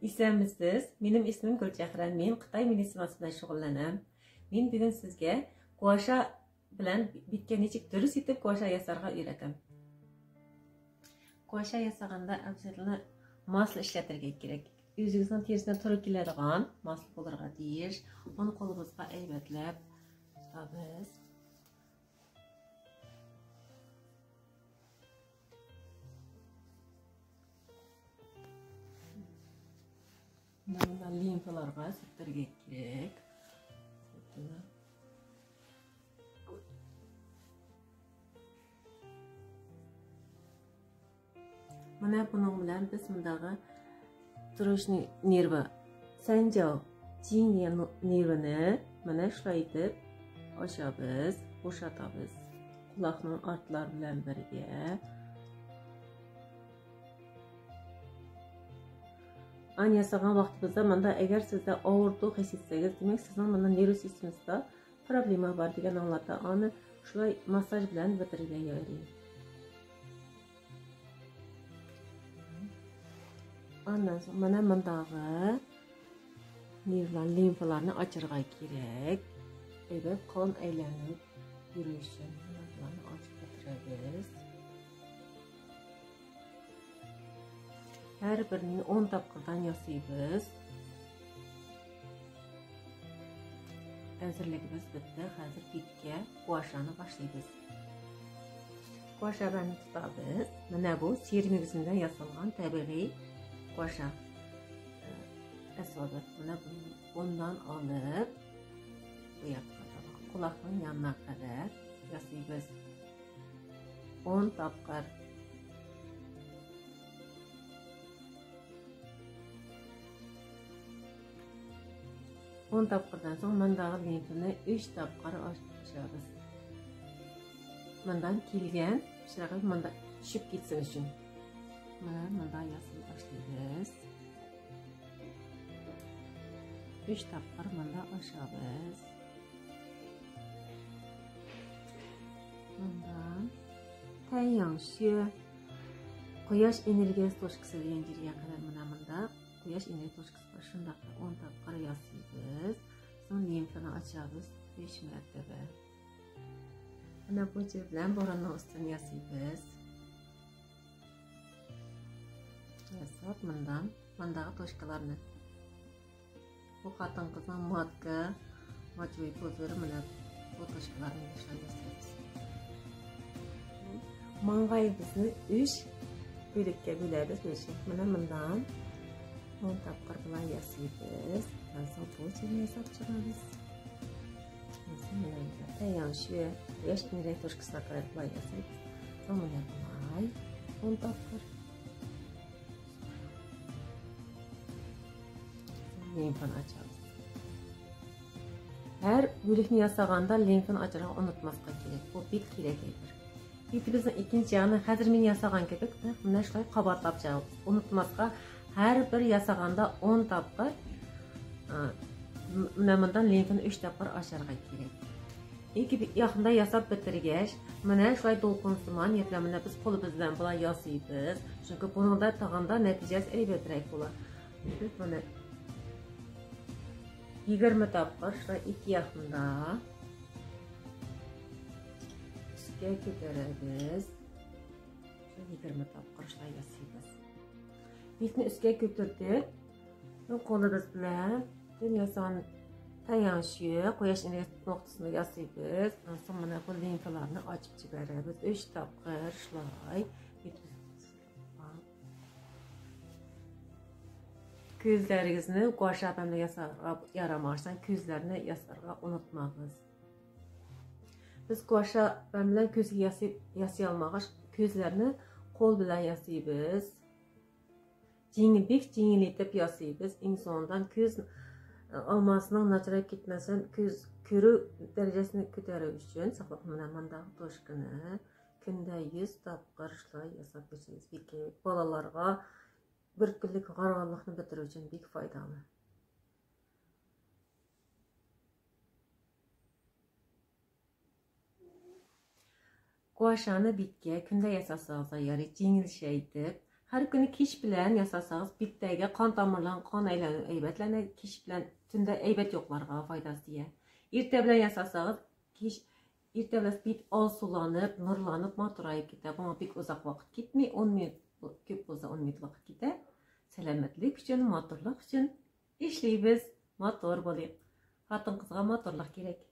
Исәнмесез, минем исемем Гөлчәһрә, мин Кытай медицинасы белән шөгыльләнәм. Мин бүген сезгә гуаша белән биткә ничек дөрес итеп гуаша ясарга өйрәтәм. Гуаша ясаганда обязательно масло эшләтергә кирәк. Үзегезнең тиресенә туры килә торган масло булырга тиеш. Аны кулыбызга әйбәтләп тотабыз. Мына лимфаларга сөртергә кирәк. Менә буның белән без мондагы троечный нервы, сәнҗау, тиң нервыны менә шулай итеп ачабыз, бушатабыз. Кулакның артлары белән бергә. Ан ясаган вакытыбызда монда әгәр сездә авырту хис итсәгез, димәк, сезнең монда нерв системасында проблема бар дигән аңлата. Аны шулай массаж белән бетерергә ярый. Аннан соң менә мондагы нервлар, лимфаларны ачырга кирәк. Әйбәт кан әйләнеп йөрү өчен боларны ачып бетерәбез. Һәр берне 10 тапкырдан ясыйбыз. Әзерлегебез бетте. Хәзер биткә гуашаны башлыйбыз. Гуашаны тотабыз. Менә бу сир мөгезеннән ясалган табигый гуаша әсбабы. Менә bundan алып бу якка таба, колакның янына кадәр ясыйбыз. 10 тапкыр. 10 тапкырдан соң мондагы лимфаны 3 тапкыр ачабыз. Мондан килгән пычрагы монда төшеп китсен өчен. Менә монда ясый башлыйбыз. 3 тапкыр монда ачабыз. Монда Тайяңшы кояш энергиясе точкасы дигән җиргә кадәр менә монда кояш энергия точкасы бар. Шунда 10 тапкыр ясыйбыз. Соң лимфаны ачабыз 3 мәртәбә. Менә бу җир белән борынның өстен ясыйбыз. Ясап мондан, мондагы точкаларны. Бу хатын-кызның матка, мочевой пузырь менә бу точкаларны шулай ясыйбыз. Маңгаебызны 3 бүлеккә бүләбез. Менә мондан 10 тапкыр болай ясыйбыз. Аннан соң бу җирне ясап чыгабыз. Таянчы, яшь энергия точкасына кадәр болай ясыйбыз. Соң менә болай 10 тапкыр. Лимфаны ачабыз. Һәр бүлекне ясаганда лимфаны ачарга онытмаска кирәк. Бу бик кирәк әйбер. Битебезнең икенче ягын хәзер мин ясаган кебек, менә шулай кабатлап чыгабыз. Онытмаска, һәр бер ясаганда 10 тапкыр менә мондан лимфаны 3 тапкыр ачарга кирәк. Ике якында ясап бетергәч, менә шулай дулкын сыман яки менә без кулыбыз белән болай ясыйбыз. Чөнки буның да тагында нәтиҗәсе әйбәтрәк була. Без моны 20 тапкыр шулай ике якында өскә күтәрәбез. 20 тапкыр шулай ясыйбыз. Битне өскә күтәрдек. Кулыбыз белән бөтен ясаган таянчы, кояш энергиясе ноктасында ясыйбыз. Аннан соң менә бу лимфаларны ачып җибәрәбез. 3 тапкыр шулай. Күзләрегезне гуаша белән ясарга ярамаса, күзләрне ясарга онытмагыз. Без гуаша белән күз ясый алмагач, күзләрне кул белән ясыйбыз. Җиңел, бик җиңел итеп ясыйбыз. Иң соңыннан күз алмасының начарайып китмәсен, күз күрү дәрәҗәсен күтәрү өчен саклап менә мондагы точканы көндә 100 тапкыр шулай ясап бирсәгез бик кирәк. Балаларга бер көнлек гарганлыкны бетерү өчен бик файдалы. Гуашаны биткә көндә ясасагыз да ярый, җиңелчә итеп. Һәр көне кич белән ясасагыз, биттәге кан тамырларын кан әйләнү әйбәтләнә, кич белән төндә әйбәт йокларга файдасы тия. Иртә белән ясасагыз, кич иртә белән бит алсуланып, нурланып, матураеп китә. Моңа бик озак вакыт китми, 10 минут, күп булса 10 минут вакыт китә. Сәламәтлек өчен, матурлык өчен эшлибез, матур булыйк. Хатын-кызга матурлык кирәк.